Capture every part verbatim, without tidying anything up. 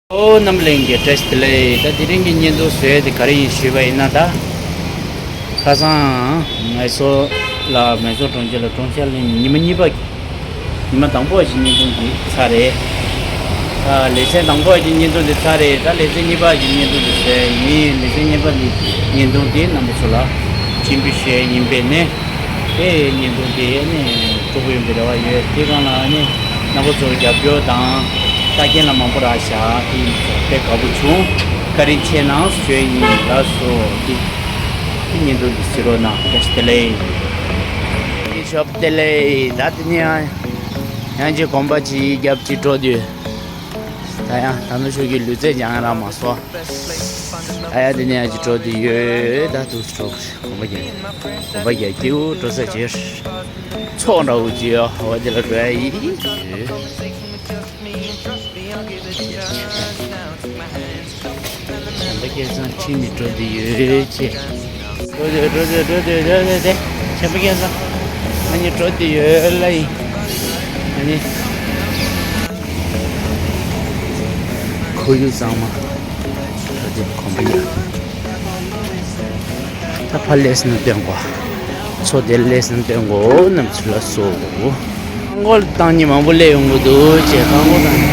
ཨོ་རྣམ་གླིང་གི་བཀྲ་ཤིས་བདེ་ལེགས། ད་དེ་རིང་གི་བརྙན་ཐུང་བཟོས་ཏེ་ག་རེ་ཡིན་ཞུས་པ་ཡིན་ན། ད་ཁ་སང་ངལ་གསོ་ལ་མལ་གསོ་གྲོང་ཁྱེར་ལ་གྲོང་ཁྱེར་ལ་ཉི་མ་གཉིས་པ། ཉི་མ་དང་པོ་ཞིག་བརྙན་ཐུང་འདི་ཚར་རེད། ད་ལེ་ཚན་དང་པོ་ཞིག་བརྙན་ཐུང་འདི་ཚར་རེད། ད་ལེ་ཚན་གཉིས་པ་ཞིག་བརྙན་ཐུང་འདི་བཟོས་ཡིན། ལེ་ཚན་གཉིས་པ་འདི་བརྙན་ཐུང་འདི་རྣམ་པ་ཚོ་ལ་སྤྱན་འབུལ་ཞུ་ཡ་ཡིན་པས་ནས། དེ་བརྙན་ཐུང་དེ་ནི་སྤྲོ་པོ་ཡོང་པའི་རེ་བ་ཡོད། དེ་སྒང་ལ་ནི་རྣམ་པ་ཚོར་རྒྱབ་སྐྱོར་དང་ལྟ་མཁན་ལ་མང་པོ་རག་བཞག་དེ་ཡིན་ཙང་དཔེ་དགའ་པོ་བྱུང་། བཀའ་དྲིན་ཆེ་གནང་ཞུ་ཡ་ཡིན། ལགས་སོ། དེ་དེ་བརྙན་ཐུང་དེ་གཟིགས་རོགས་གནང་། བཀྲ་ཤིས་བདེ་ལེགས། ཞོབ་བདེ་ལེགས། ད་དེ་ནི་ཡང་ཡང་ཅིག་གོམ་པ་ཅིག་རྒྱབ་ཅིག་འགྲོ་དུས། ད་ཡང་ད་ནུ་ཤུགས་ཀྱི་ལུས་རྩལ་སྦྱང་རག་མ་སོང་། ཨ་ཡ་དེ་ནས་ཡང་ཅིག་འགྲོ་དུས་ཡོད། ད་དུ་འགྲོ་གོམ་པ་རྒྱག་གོམ་པ་རྒྱག་སྐྱིད་པོ་འགྲོ་ས་ཅིག་ཚོགས་འདྲ་བོ་ཅིག་ཡོད། འོ་དེ་ལ་འགྲོ་ཡ་ཡིན། བྱམས་པ་སྐལ་བཟང་ཁྲིད་ནས་འགྲོ་དུས་ཡོད་ཅེས། འགྲོ་དུས་འགྲོ་དུས་འགྲོ་དུས་འགྲོ་དུས་དེ་བྱམས་པ་སྐལ་བཟང་ང་གཉིས་འགྲོ་དུས་ཡོད་ལ་ཡིན། ཨ་ནི། ཁོར་ཡུག་གཙང་མ། ད་དེ་གོམ་པ་ཡ། ད་ཕར་སླེབས་ན་སྟོན་གོ། མཚོ་དེར་སླེབས་ན་སྟོན་གོ་རྣམ་ཚོ་ལ་སོ། རྐང་འཁོར་བཏང་མཁན་མང་པོ་སླེབས་ཡོང་གི་འདུག་ཅེས་རྐང་འཁོར་བཏང་།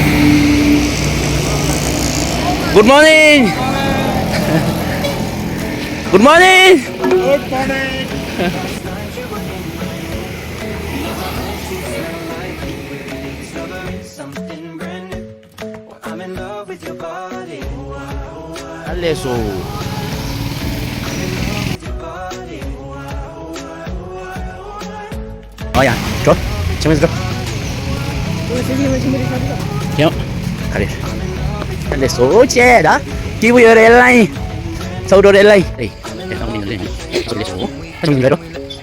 Good morning. Good morning. Good morning. ཨ་ལས་སོ། ཨ་ཡ། འགྲོ། ཆེན་མོ་འགྲོ། ཡང་། ག་རེ། ཨ་ལས་སོ་ཅེ་ད། སྐྱིད་པོ་ཡོད་རེད་ལ་ཡིན། ཚ་བོ་འགྲོ་རེད་ལ་ཡིན། ཨེ། ཨེ་ད་མི་ཡོད་ལེ། ཨ་ལས་སོ། ཨ་ཆེན་མོ་འགྲོ།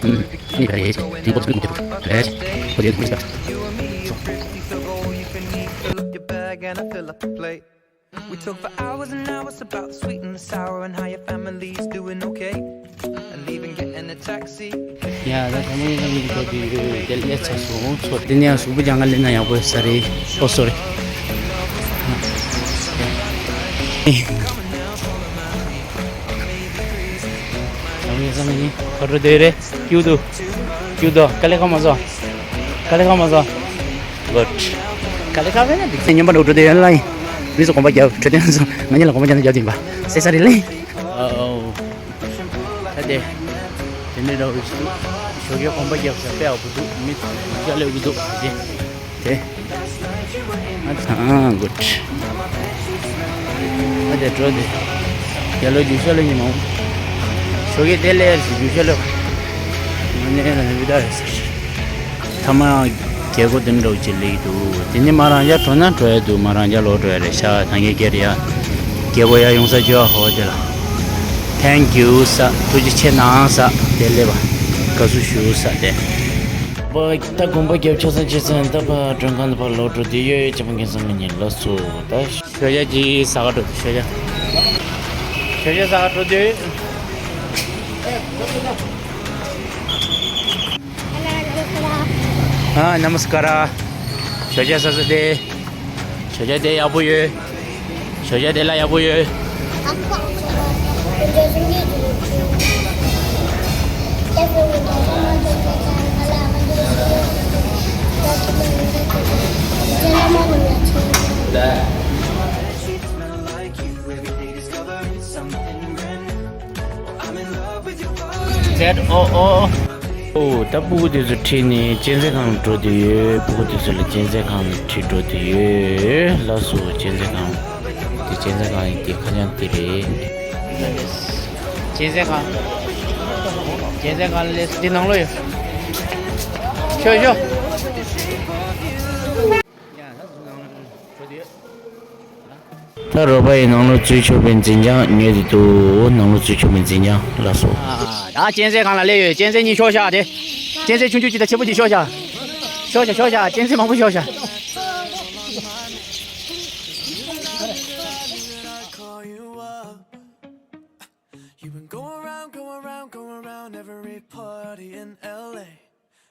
ཨུམ། ཨ་ནི་ག་རེ། དེ་ཁོ་ཚོ་མི་འགྲོ། རེད། ཁོ་ཚོ་མི་འགྲོ། Fill up your bag and I fill up the plate. We talk for hours and hours about the sweet and the sour and how your family's doing okay. And leaving, getting a taxi. ཡ་ད་ཚང་མ་ཡིན་ན་མིན་འགྲོ་དུས་ཡོད་དེ་ལས་ཚ་སོང་ཚོ། དེ་ནས་ཡང་གཟུགས་པོ་སྦྱང་ག་སླེབས་ན་ཡག་པོ་ཡོད་ས་རེད། ཨོ་སོ་རི། ཚང་མ་ཡིན་ས་མི་ཡིན་ཁ་འགྲོ་དེ་རེད། ཀྱུ་དུ། ཀྱུ་དུ་དཀའ་ལས་ཁག་མ་བཟོ། དཀའ་ལས་ཁག་མ་བཟོ། Good. དཀའ་ལས་ཁག་མེད་ན་འགྲིག་སེ་སྨྱོན་པ་འགྲོ་འགྲོ་དེ་ཡོད་ལ་ཡིན། མི་ཚོ་གོམ་པ་རྒྱབ་འཕྲོད་བསྟེན་ཚོ་ང་གཉིས་ལ་གོམ་པ་རྒྱབ་ན་རྒྱབ་ཀྱིན་པ་སེ་ས་རེད་ལེ། ཨོ། ད་དེ། དེ་འདྲ་འདྲ་བོ་ཞིག་འདུག་ཞོགས་ཀས་གོམ་པ་རྒྱབ་ས་དཔེ་ཡག་པོ་འདུག་མི་ཚོ་ཤ་ལེ་བོ་འདུག་དེ། དེ། ཨ་ཚ་ཨ་གུད། ཨ་དེ་འགྲོ་དེ། རྒྱ་ལོ་རྒྱུག་ཤ་ལེ་ཉི་མ། ཞོགས་ཀས་དེ་ལེ་ཡར་ཞིག་རྒྱུག་ཤ་ལེ། ང་ནས་ན་ནི་བི་ད་རེད་ཟེར། ཐ་མ་རྒྱལ་སྒོ་དེ་འདྲ་བོ་ཅིག་སླེབས་འདུག་དེ་ནི་མ་རང་རྒྱ་འགྲོ་ན་འགྲོ་ཡ་འདུག་མ་རང་རྒྱ་ལོག་འགྲོ་ཡ་རེད་ཤག་ད་ངས་སྐད་རེད་ཡ། རྒྱལ་སྒོ་ཡ་ཡོང་ས་ཅིག་ཧོ་དེ་ལ། Thank you ས། ཐུགས་རྗེ་ཆེ་གནང་ས། དེ་སླེབས་པ། དགའ་བསུ་ཞུ་ས་དེ། པ་ད་དགོན་པ་རྒྱབ་ཆ་ཚང་ཆེ་ཚང་ད་པ་མགྲོན་ཁང་དུ་ཕར་ལོག་འགྲོ་དུས་ཡོད་ཅེས་པ་མཁན་བཟང་མི་ཉིད་ལ་སོ་ད། ཞོ་ཇ་ཅིག་ཟ་ག་འགྲོ་དུས་ཞོ་ཇ། ཞོ་ཇ་ཟ་ག་འགྲོ་དུས། ཨ་ནམ་སི་ཀ་ར། ཞོ་ཇ་ཟ་ས་དེ། ཞོ་ཇ་དེ་ཡག་པོ་ཡོད། ཞོ་ཇ་དེ་ལ་ཡག་པོ་ཡོད། Z O O ཨོ། ད་སྤུ་གུ་དེ་ཚོ་ཁྲིད་ནས་གཅན་གཟན་ཁང་ལ་འགྲོ་དུས་ཡོད། སྤུ་གུ་དེ་ཚོ་ལ་གཅན་གཟན་ཁང་ལ་ཁྲིད་འགྲོ་དུས་ཡོད། ལགས་སོ་གཅན་གཟན་ཁང་། དེ་གཅན་གཟན་ཁང་ཡིན་དེ་ཁ་བྱང་དེ་རེད། གཅན་གཟན་ཁང་། གཅན་གཟན་ཁང་ལ་སླེབས་སོང་། འདི་ནང་ལོགས་ཡོད། ཤོག་ཤོག་ད་རོགས་པ་ཡིས་ནང་ལོགས་འཛུལ་ཆོག་པའི་འཛིན་བྱང་ཉོས་ཏེ་འདུག་ནང་ལོགས་འཛུལ་ཆོག་པའི་འཛིན་བྱང་ལ་སོགས། ཨ། ད་གཅན་གཟན་སྒང་ལ་སླེབས་ཡོད། གཅན་གཟན་གཉིས་ཤོག་ཤག་དེ། གཅན་གཟན་ཆུང་ཆུང་གཅིག་དང་ཆེན་པོ་གཅིག་ཤོག་ཤག་ཤོག་ཤག་ཤོག་ཤག་གཅན་གཟན་མང་པོ་ཤོག་ཤག You've been going around, going around, going around every party in L A.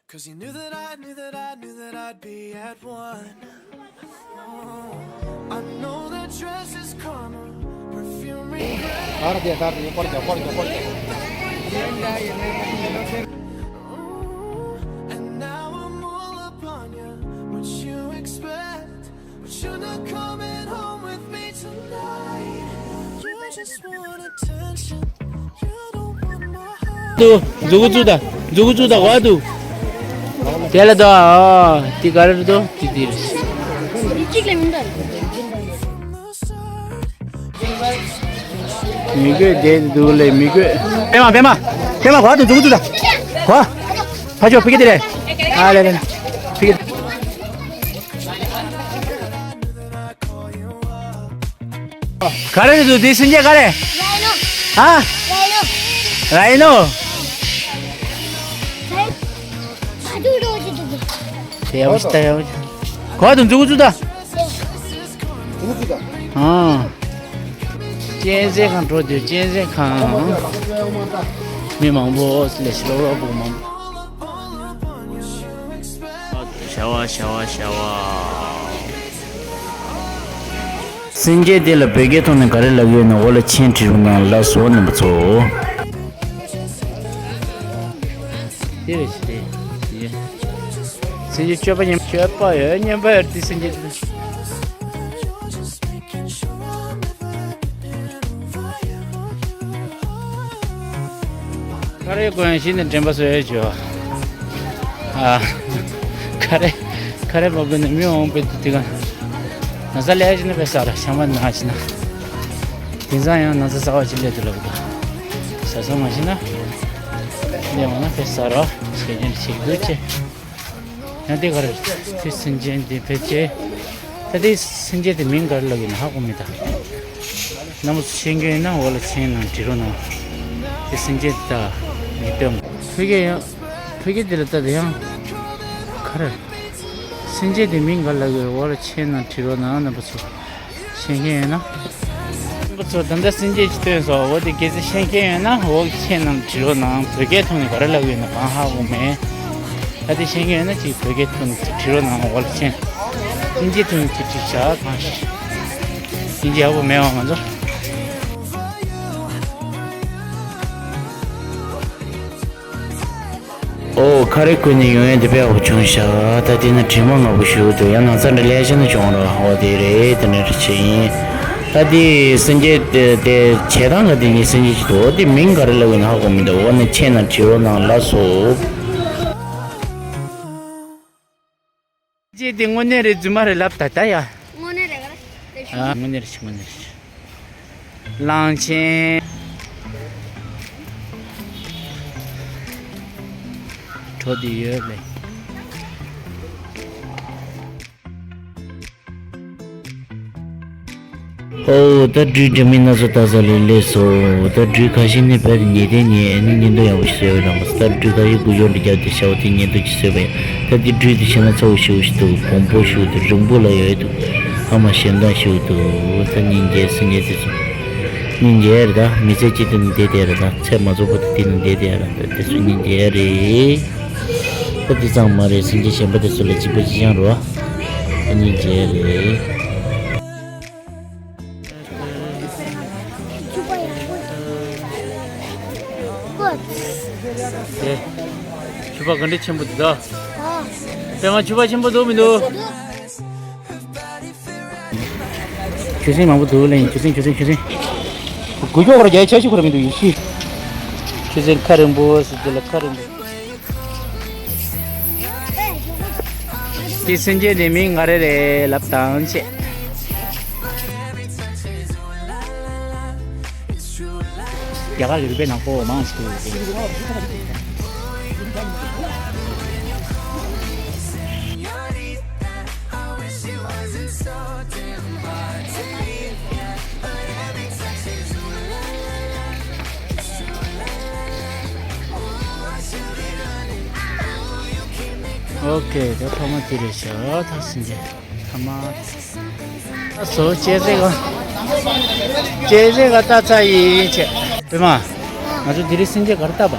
Cause you knew that I, knew that I, knew that I'd be at one. Oh, I know that dress དར་དེ་དར་དེ་སྐོར་རྒྱག་སྐོར་རྒྱག་སྐོར་རྒྱག And now I'm all up on you. What you expect? But you're not coming home with me tonight. You just want attention. You don't want my heart. དུ་མཛུ་གུ་བཙུགས་དང་། མཛུ་གུ་བཙུགས་དང་། གོ་འདུག་དེ་ལ་དོ། ཨ་དེ་ག་རེ་རེད་དོ། དེ་དེ་རེད། གཅིག་ལས་མི་འདུག་མི་དགོས་བསྡད་འདུག་ལས་མི་དགོས། པད་མ་པད་མ་པད་མ་གོ་འདུག་མཛུ་གུ་བཙུགས་དང་། གོ་ཕ་ཆོས་ཕ་གི་དེ་རེད། ཨ་ལས་ལས་ཕ་གི། ག་རེ་རེད་འདུག་དེ་སེམས་ཅན་ག་རེ། རའི་ནོ། ཧ། རའི་ནོ། རའི་ནོ། ད་དུང་འགྲོ་གི་འདུག་དེ་ཡག་པོ་ཞིག་ལྟ་ཡག་པོ་ཞིག་གོ་འདུག་མཛུ་གུ་བཙུགས་དང་། ཨ། གཅན་གཟན་ཁང་འགྲོ་དུས་གཅན་གཟན་ཁང་། མི་མང་པོ་ལས་ཤི་ལོག་ལོག་པོ་མང་པོ། ཤ་བ་ཤ་བ་ཤ་བ། སེམས་ཅན་དེ་ལ་བོད་སྐད་ཐོག་ནས་ག་རེ་ལབ་ཡོད་ན་འོག་ལ་མཆན་བྲིས་རོགས་གནང་། ལགས་སོ་རྣམ་པ་ཚོ། དེ་རེད་ཞེས་དེ་ཡིན། སེམས་ཅན་སྤྱོད་པ་ཉམས་སྤྱོད་པ་ཡོད་སྙམ་པ་ཡོད་དེ་སེམས་ཅན་དེ། ཁ་རས་གོན་ཞིག་ནས་དྲན་པ་བཟོ་ཡས་བྱོས། ཨ། ཁ་རས་ཁ་རས་མ་གོན་ནས་མི་འོང་པའི་དུས་དེ་ག་ན་ཚ་ལས་ཞིག་ན་དཔེ་ས་ར་ཤ་མ་ན་ཞིག་ན། དེང་སང་ཡང་ན་ཚ་ཚ་བ་ཅིག་སླེབས་འདུག་ལབ་འདུག་ཟ་ས་མ་ཤེས་ན། སླེབས་འོང་ན་དཔེ་ས་ར་ཞེས་ཀྱང་བྱེད་འདུག་ཅེས། ཡང་དེ་ག་རེ་དེ་སེམས་ཅན་དེ་ཕལ་ཆེར། ད་དེ་སེམས་ཅན་དེ་མིང་ག་རེ་ལབ་ཡིན་ན་ཧ་གོ་མི་ད། རྣམ་པ་ཚོ་ཤེས་མཁན་ཡིན་ན་འོག་ལ་མཆན་ནང་བྲིས་རོགས་གནང་། དེ་སེམས་ཅན་དེ་ད་མི་སྟོན། ཕ་གི་ཡང་། ཕ་གི་དེ་ལ་ལྟ་དེ་ཡང་། ག་རེ། སེམས་ཅན་དེ་མིང་ག་རེ་ལབ་ཡོད་འོག་ལ་མཆན་ནང་བྲིས་རོགས་གནང་རྣམ་པ་ཚོ། ཤེས་མཁན་ཡོད་ན། ཁོ་ཚོ་ད་ལྟ་སེམས་ཅན་ཅིག་སྟོན་སོང་། འོ་དེ་གལ་སྲིད་ཤེས་མཁན་ཡོད་ན་འོག་གི་མཆན་ནང་བྲིས་རོགས་གནང་། བོད་སྐད་ཐོག་ནས་ག་རེ་ལབ་ཡོད་ན་གང་ཧ་གོ་མེད། ད་དེ་ཤེས་མཁན་ཡོད་ན་ཅིག་བོད་སྐད་ཐོག་ནས་ཅིག་བྲིས་རོགས་གནང་། འོག་ལ་མཆན། དབྱིན་ཇིའི་ཐོག་ནས་ཅིག་བྲིས་བཞག་གང་ཞིག་དབྱིན་ཇི་ཡག་པོ་མེད་པ་ང་ཚོ། ཨོ། ཁ་རས་གོན་ནས་ཡོང་ཡས་འདི་དཔེ་ཡག་པོ་བྱུང་ཤག་ད་དེ་ན་དྲི་མ་ང་པོ་ཞུ་འདུག་ཡང་ན་ཚ་འདྲ་ལས་བྱས་ན་བྱུང་ར། ཨོ་དེ་རེད། དེ་ནས་རེ་བྱེད་ཡིན། ད་དེ་སེམས་ཅན་དེ་དེ་བྱེད་སྟངས་ལ་དེ་ནི་སེམས་ཅན་ཅིག་འདུག་ཨོ་དེ་མིང་ག་རེ་ལབ་ཡིན་ཧ་གོ་མི་འདུག་འོ་ནས་མཆན་ནང་བྲིས་རོགས་གནང་། ལགས་སོ། ཅེས་དེ་དངོས་གནས་རེད་རྫུན་མ་རེད་ལབ་ད་ད་ཡ། དངོས་གནས་རེད་ག་རེ། ཨ་དངོས་གནས་རེད་ཤི་དངོས་གནས་རེད་ཤི། གླང་ཆེན། གྲོ་དེ་ཡོད་ལེ། ཨོ། ད་སྦྲུལ་འདྲ་མིན་སྣ་ཚོགས་ལྟ་ས་ལས་སླེབས་སོང་། ད་སྦྲུལ་ཁ་ཤས་ནི་བལ་ཉེ་དེ་ཉེ་ཨ་ནི་ཉེ་འདོད་ཡག་པོ་ཞིག་བཟོས་ཡོད་རང་པ། ད་སྦྲུལ་ཁ་ཤས་སྐུ་ཞབས་འདྲ་རྒྱབ་དེ་ཤ་བོ་དེ་ཉེ་འདོད་ཅིག་བཟོས་པས། ད་དེ་སྦྲུལ་དེ་ཤེས་ན་ཚ་བོ་ཞིག་ཞིག་འདུག་བོང་པོ་ཞིག་འདུག་རིང་པོ་ལ་ཡོད་འདུག་ཨ་མ་ཞེ་འདང་ཞིག་འདུག་ད་སྙིང་རྗེ་སེམས་རྒྱལ་དེ་ཚོ། སྙིང་རྗེ་རེད་ད། མི་ཚེ་གཅིག་དེ་ནི་བསྡད་དེ་རེད་ད། ཚེ་མ་རྫོགས་པ་དེ་དེ་ནི་བསྡད་དེ་རེད་ད། དེ་ཚོ་སྙིང་རྗེ་རེད། ད་དེ་ཙམ་མ་རེད། སེམས་ཅན་གཞན་པ་དེ་ཚོ་ལ་སྐྱིད་པོ་ཅིག་ཡང་རོ། ད་སྙིང་རྗེ་རེད། དེ། ཕྱུ་པ་ག་འདྲ་ཆེན་པོ་འདུག་ད། པད་མ་ཕྱུ་པ་ཆེན་པོ་འདུག་མི་འདུག་ཆུ་སྲིན་མང་པོ་འདུག་ལེ། ཆུ་སྲིན་ཆུ་སྲིན་ཆུ་སྲིན། དགུ་ཀྱོག་ར་རྒྱ་ཆ་ཞིག་ཁོ་ར་མི་འདུག་ཡིན་ཤི། ཆུ་སྲིན་ཁ་རིང་པོ་ཟེར་དེ་ལ་ཁ་རིང་པོ། དེ་སེམས་ཅན་དེ་མིང་ག་རེ་རེད་ལབ་དང་བྱས། རྒྱ་གར་གྱི་རུས་པའི་ནག་པོ་མང་ཞིག་འདུག་ཨོ་ཁེ། ད་ཐོག་མ་དེ་རེད་ཤག་ད་སེམས་ཅན་ཐ་མ། ཨ་སོ་ཅེ་ཟེ་ག་ཅེ་ཟེ་ག་ལྟ་ཚ་ཡིན་ཆེ། པད་མ། ང་ཚོ་དེ་རིང་སེམས་ཅན་ག་རེ་བཏབ་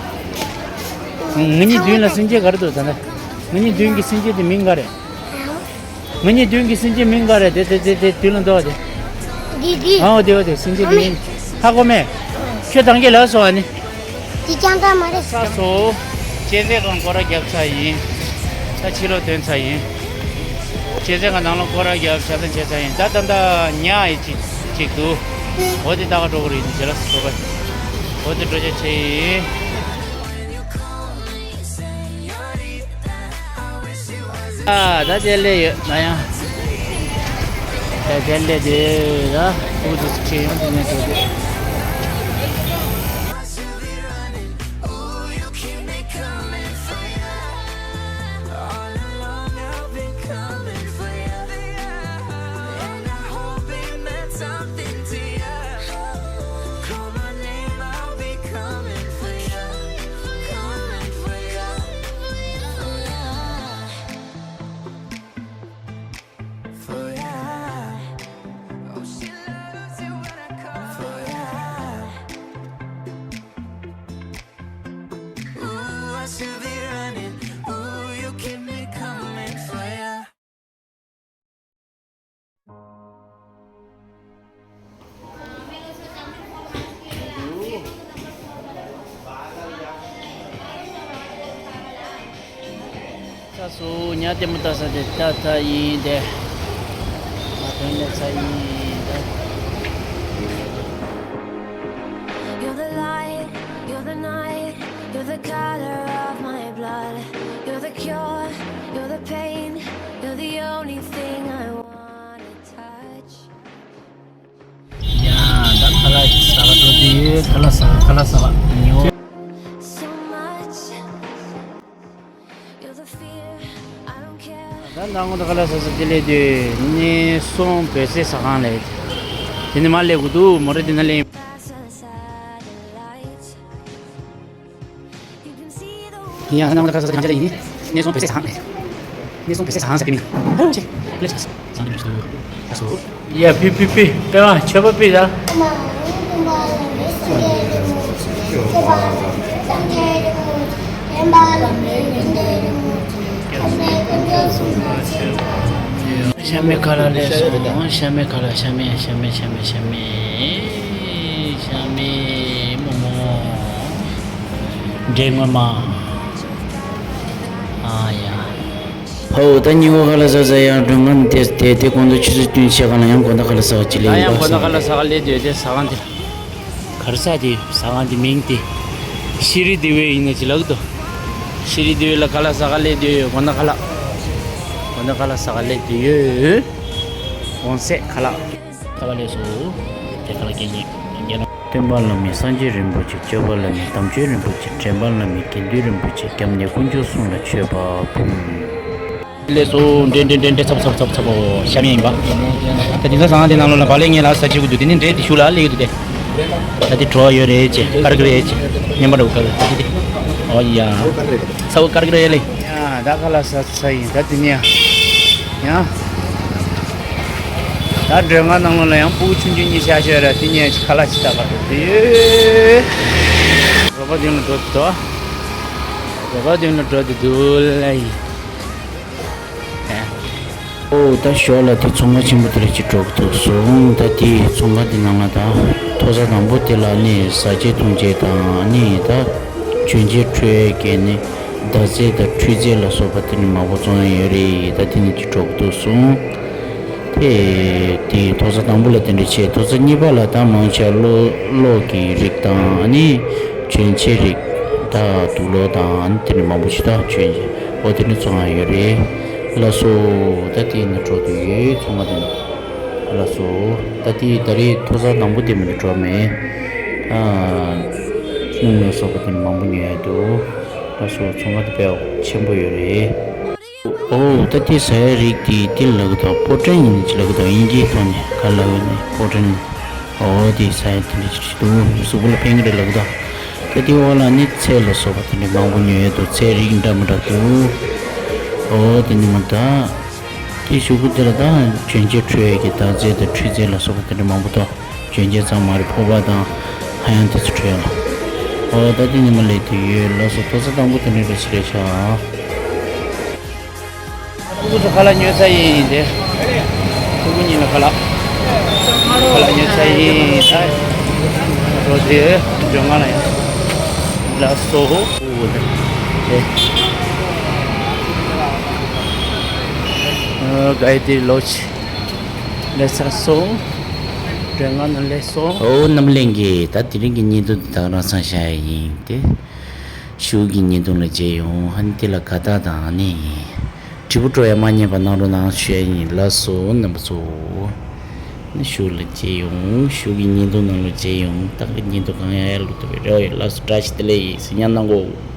པ། ང་གཉིས་མདུན་ལ་སེམས་ཅན་ག་རེ་འདུག་ད་ལྟ། ང་གཉིས་མདུན་གྱི་སེམས་ཅན་དེ་མིང་ག་རེད། ང་གཉིས་མདུན་གྱི་སེམས་ཅན་མིང་ག་རེད། དེ་དེ་དེ་དེ་མདུན་ལ་འདུག་དེ། འདི་འདི། ཨའོ་དེ་བ་དེ་སེམས་ཅན་དེ་མིང་། ཧ་གོ་མེད། ཁྱོད་ཐང་གི་ལ་སོང་ཨ་ནི། དེ་རྐྱང་ཐང་མ་རེད། ས་སོ། ཅེ་ཟེ་གང་སྐོར་ར་རྒྱབ་ཚ་ཡིན། ད་ཕྱི་ལོགས་ཐོན་ཚ་ཡིན། ཅེ་ཟེ་གང་ནང་ལོགས་སྐོར་ར་རྒྱབ་ཆ་ཚ་བྱས་ཚ་ཡིན། ད་ད་ད་ཉ་ཡི་ཅིག་ཅིག་འདུག་འོ་དེ་ད་ག་འགྲོ་གི་རེད་ཅེ་ལ་སོ་བ། འོ་དེ་འགྲོ་ཆ་ཆེ་ཡིན། ཨ་ད་དེ་ལས་ཡོད་ན་ཡང་། ད་དེ་ལས་དེ་ད་ཁུ་ཚུར་ཁྱེར་ཡོང་དེ་ནས་འགྲོ་དེ། ས་སུ་ཉ་ལྟད་མོ་ལྟ་ས་དེ་ལྟ་ལྟ་ཡིན་ཏེ། ང་དོན་ལས་ས་ཡིན་ཏེ། You're the light, you're the night, you're the color of my blood. You're the cure, you're the pain, you're the only thing I wanna touch. ཡ་ད་ཁ་ལག་ཟ་ག་འགྲོ་དུས་ཁ་ལག་ཟ་ག་ཁ་ལག་ཟ་ག་ཉོ། So much. You're the fear, I don't care. ད་ནང་ངོ་ད་ཁ་ལག་ཟ་ས་དེ་ལས་དུས་ནི་སོང་བོད་ཟས་ཟ་ཁང་ལས། དེ་ནི་མ་ལས་གོ་འདུག་མོ་རེ་དེ་ན་ལས། ཡང་ནང་ལ་ཁ་ས་གང་ཅི་ལ་ཡིན། གནས་སོང་བོད་ཟས་ཚང་མེད། གནས་སོང་བོད་ཟས་ཚང་ཟ་གི་མིན། ཧོ་ཆེ། ཀླད་ཆགས་སོང་། ཚང་གི་མི་འདུག་ཨ་སོ། ཡ་ཕི་ཕི་ཕི། པེ་མ་མཆོད་པ་ཕི་ད། ཤ་མེད་ཁ་ལག་ལས་སོང་། ཤ་མེད་ཁ་ལག་ཤ་མེད་ཤ་མེད་ཤ་མེད་ཤ་མེད་ཤ་མེད་ཤ་མེད་ཤ་མེད་མོ་མོ། འདྲེ་ངོ་མ། ཨ་ཡ། ཧོ་ད་ཉི་འོ་ཁ་ལག་ཟ་ཟ་ཡང་སྒྲོན་ངན་དེ་དེ་དེ་གོང་དུ་ཆུ་ཚོད་བསྟུན་བྱེད་ག་ལ་ཡང་དགོང་དག་ཁ་ལག་ཟ་ག་ཅི་ལས་ཡིན་པ་ཡང་དགོང་དག་ཁ་ལག་ཟ་ག་ལས་དེ་དེ་ཟ་གང་དེ། གར་ས་དེ་ཟ་གང་དེ་མིང་དེ། ཤི་རི་དེ་བས་ཡིན་ན་ཅི་ལག་ཏོ། ཤི་རི་དེ་བས་ལ་ཁ་ལག་ཟ་ག་ལས་དེ་ཡོད་དགོང་དག་ཁ་ལག་དགོང་དག་ཁ་ལག་ཟ་ག་ལས་དེ་ཡོད། གོང་ཚད་ཁ་ལག་ཁ་ལག་ལས་སོ། དེ་ཁ་ལག་སྐད་ཉིད་རྒྱལ་ལ། སྟོན་པ་བླ་མེད་སངས་རྒྱས་རིན་པོ་ཆེ། སྤྱོད་པ་བླ་མེད་དམ་ཆོས་རིན་པོ་ཆེ། དྲན་པ་བླ་མེད་དགེ་འདུན་རིན་པོ་ཆེ། སྐྱབས་གནས་དཀོན་མཆོག་གསུམ་ལ་མཆོད་པ་ཕུལ། ལས་སོ། འདྲེ་འདྲེ་འདྲེ་འདྲེ་ཚབ་ཚབ་ཚབ་ཚབ་ཤ་མེད་ཡིན་པ། ད་དེང་སང་ཟངས་དེ་ནང་ལོགས་ལ་བག་ལེབ་ངས་ལ་ཟ་བྱེད་དགོས་འདུག་དེ་ནི་འདྲེ་དེ་ཤུགས་ལ་ལས་ཡོད་འདུག་དེ། ད་དེ་བྲོ་བ་ཡོད་རེད་ཅེ་དཀར་གི་རེད་ཅེ་སྨན་པ་འདྲ་བོ་དཀར་གི་རེད་དེ། ཨོ་ཡ། ས་བོ་དཀར་གི་རེད་ལེ། ཡ་ད་ཁ་ལག་ཟ་ས་ཡིན་ད་དེ་ནི་ཡ། ཡ། ད་སྒྲོལ་མ་ནང་ལོགས་ལ་ཡང་སྤུ་གུ་ཆུང་ཆུང་གཉིས་ཤ་ཤོད་ར་དེ་ནི་ཡ་ཁ་ལག་ཅི་ད་ག་རེད་དེ། རོ་པ་དེ་ལ་འགྲོ་དུ་དོ། རོ་པ་དེ་ལ་འགྲོ་དུ་དུ་ལ་ཡིན། ཨོ་ད་ཞོར་ལ་དེ་ཚོང་ཁང་ཆེན་པོ་དེ་ལ་ཅིག་འགྲོ་གི་འདུག་སོང་། ད་དེ་ཚོང་ཁང་དེ་ནང་ལ་ད་མཐོ་ས་དང་པོ་དེ་ལ་ནི་ཟ་བྱེད་འཐུང་བྱེད་དང་ནི་ད་གྱོན་ཆས་འཁྲུད་ཡས་ཀྱི་ནི་མདའ་རྩེད་དང་འཕྲུལ་རྩེད་ལ་སོགས་པ་དེ་ནི་མང་པོ་བཙོང་ཡས་ཡོད་རེད། ད་དེ་ནི་ཅིག་འགྲོ་གི་འདུག་སོང་། དེ་དེ་མཐོ་ས་དང་པོ་ལ་དེ་འདྲ་བྱས། མཐོ་ས་གཉིས་པ་ལ་ད་མང་ཆེ་གློག་གློག་གི་རིགས་དང་ནི་གྱོན་ཆས་རིགས་ད་དུག་ལོག་དང་ནི་དེ་འདྲ་མང་པོ་ཞིག་ད་གྱོན་ཆས་འོ་དེ་འདྲ་བཙོང་ཡས་ཡོད་རེད། ལགས་སོ། ད་དེ་ནི་འགྲོ་དུས་ཚོང་ཁང་དེ་ནི། ལགས་སོ། ད་དེ་ད་རེས་མཐོ་ས་དང་པོ་དེ་མི་འདུག་འགྲོ་མེད། ཨ། སྣུམ་ལ་སོགས་པ་དེ་མང་པོ་ཉོ་ཡས་འདུག་ལགས་སོ། ཚོང་ཁང་དེ་དཔེ་ཆེན་པོ་ཡོད་རེད། ཨོ་ད་དེ་ཟ་ཡས་རིགས་དེ་དེ་ལབ་གི་འདུག་པོ་ཊན་ཡིན་ཅི་ལབ་གི་འདུག་དབྱིན་ཇིའི་ཐོག་ནས་ག་ལབ་ཡོད་ནི་པོ་ཊན། ཨོ་དེ་ཟ་ཡས་དེ་འདྲ་ཅིག་འདུག་གཟུགས་པོ་ལ་ཕན་གི་རེད་ལབ་གི་འདུག་ད་དེ་འོག་ལ་ནི་ཚལ་ལ་སོགས་པ་དེ་འདྲ་མང་པོ་ཉོ་ཡས་འདུག་ཚལ་རིགས་འདྲ་མི་འདྲ་འདུག་ཨོ་དེ་ནི་མ་ད། དེའི་གཞུག་གུ་དེ་ལ་ད་གྱོན་ཆས་འཁྲུད་ཡས་ཀྱི་མདའ་རྩེད་དང་འཕྲུལ་རྩེད་ལ་སོགས་པ་དེ་འདྲ་མང་པོ་འདུག་གྱོན་ཆས་ཙམ་མ་རེད། ཕོར་པ་དང་ཧ་ཡང་དེ་ཚོ་འཁྲུད་ཡས་ལ། ཨོ་ད་དེ་ཉི་མ་ལས་དེ་ཡོད་ལགས་སོ། མཐོ་ས་དང་པོ་དེ་འདྲ་རེ་ཞིག་རེད་ཤག་ཕྲུ་གུ་ཚོ་ཁ་ལག་ཉོ་ས་ཡིན་ཏེ། ཕྲུ་གུ་གཉིས་ལ་ཁ་ལག་ཁ་ལག་ཉོ་ས་ཡིན་ད། ལོ་ཇི་བཅོ་ལྔ་ལ་ཡིན། ལགས་སོ། ཨོ་དེ། ཨ་གའི་ཏི་ལོ་ཇི་སླེབས་ཚར་སོང་། བཅོ་ལྔ་ནང་སླེབས་སོང་། ཨོ་རྣམ་གླིང་གི་ད་དེ་རིང་གི་བརྙན་ཐུང་འདི་དག་རང་སང་བཞག་ཡ་ཡིན་ཏེ། གཞུག་གི་བརྙན་ཐུང་ལ་མཇལ་ཡོང་། ཨ་ནི་དེ་ལ་དགའ་རྟགས་དང་ཨ་ནི་དྲིལ་བུ་སྤྲོ་ཡ་མ་ཉམས་པ་གནང་རོགས་གནང་ཞུ་ཡ་ཡིན། ལགས་སོ་རྣམ་པ་ཚོ། ཨ་ནི་གཞུག་ལ་མཇལ་ཡོང་། གཞུག་གི་བརྙན་ཐུང་ནང་ལ་མཇལ་ཡོང་། ད་གི་བརྙན་ཐུང་གང་ཡག་ཡག་ལུག་ཐུབ་པའི་རེ་བ་ཡོད། ལགས་སོ། བཀྲ་ཤིས་བདེ་ལེགས་ཡིན། གཟིགས་ཉམས་གནང་གོ།